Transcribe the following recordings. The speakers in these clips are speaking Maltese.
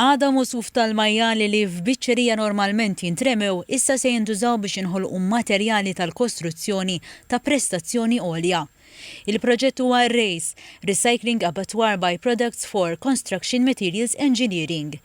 Għadam u suf tal-majjali li f'biċċerija normalment jintremew issa se jintużaw biex jinħolqu materjali tal-kostruzzjoni ta' prestazzjoni għolja. Il-proġett huwa RACE, Recycling Abattoir By-Products for Construction Materials Engineering.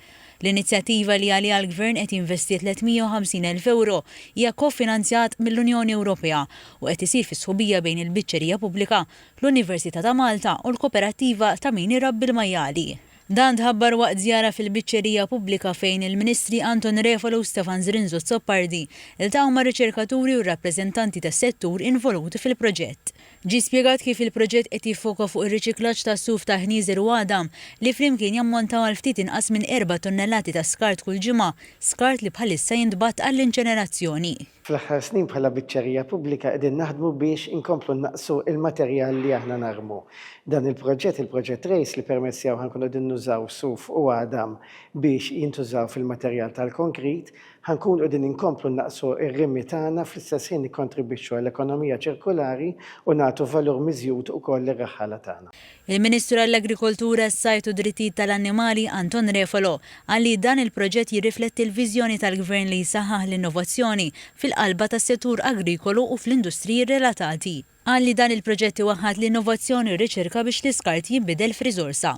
L-inizjattiva li għaliha l-Gvern qed jinvesti 350,000 ewro hija kofinanzjat mill-Unjoni Ewropea u qed isir fi sħubija bejn il-Biċċerija Pubblika, l-Università ta' Malta u l-Koperattiva ta' min irabbi l-majjali. Dan tħabbar waqt żjara fil-Biċċerija Pubblika fejn il-Ministri Anton Refalo u Stefan Zrinzo Azzopardi ltaqgħu ma' riċerkaturi u rappreżentanti tas-settur involuti fil-proġett. Ġie spjegat kif il-proġett qed jiffoka fuq ir-riċiklaġġ ta' suf ta' ħnieżer u għadam li flimkien jammontaw għal ftit inqas minn 4 tunnellati ta' skart kull ġimgħa, skart li bħalissa jintbagħat għall-inċenerazzjoni. Fl-aħħar snin bħala biċċerija pubblika qegħdin naħdmu biex inkomplu naqsu il-materjal li aħna narmu. Dan il-proġett, il-proġett RACE li permezz tiegħu ħa nkunu qegħdin nużaw suf u għadam biex jintużaw fil-materjal tal-konkrit, ħa nkunu qegħdin inkomplu naqsu ir-rimi tagħna, fl-istess ħin nikkontribwixxu għall-ekonomija ċirkulari u nagħtu valur miżjud ukoll lir-raħħala tagħna. Il-Ministru għall-Agrikoltura, s-Sajd u Drittijiet tal-Annimali Anton Refalo qal li dan il-proġett jirrifletti l-viżjoni tal-Gvern li jsaħħaħ l-innovazzjoni fil-qalba tas-settur agrikolu u fl-industriji relatati. Qal li dan il-proġett iwaħħad l-innovazzjoni u r-riċerka biex l-iskart jinbidel f'riżorsa.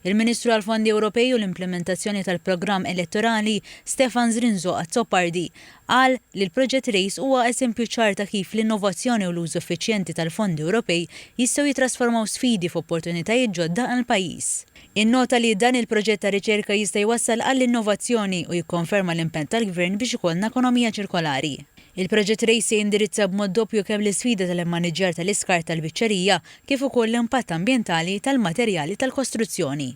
Il-Ministru għal-Fondi Ewropej u l-implementazzjoni tal-programm elettorali Stefan Zrinzo Azzopardi qal li l-proġett RACE huwa eżempju ċar ta' kif l-innovazzjoni u l-użu effiċjenti tal-fondi Ewropej jistgħu jitrasformaw sfidi f'opportunitajiet ġodda għall-pajjiż. Innota li dan il-proġett ta' riċerka jista' jwassal għall-innovazzjoni u jikkonferma l-impenn tal-Gvern biex ikollna ekonomija ċirkolari. Il-proġett RACE se jindirizza b'mod doppju kemm l-isfida tal-immaniġġjar tal-iskart tal-biċċerija kif ukoll l-impatt ambjentali tal-materjali tal-kostruzzjoni.